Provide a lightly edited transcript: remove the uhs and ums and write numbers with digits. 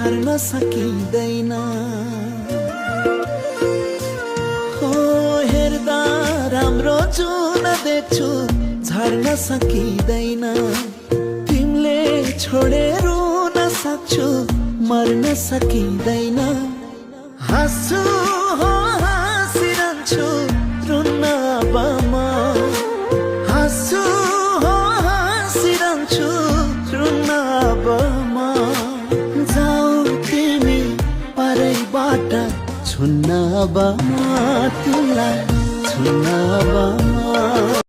झार्न सकिँदैन। हो हेर्दा राम्रो जुन देख्छु झार्न सकिँदैन। तिमीले छोडेर रुन सक्छु मर्न सकिँदैन। हाँस्छु हो हाँसिरहन्छु रुन्न अब म। हाँस्छु हो हाँसिरहन्छु रुन्न अब म। जाऊ तिमी परैबाट छुन्न अब म तिमीलाई छुन्न अब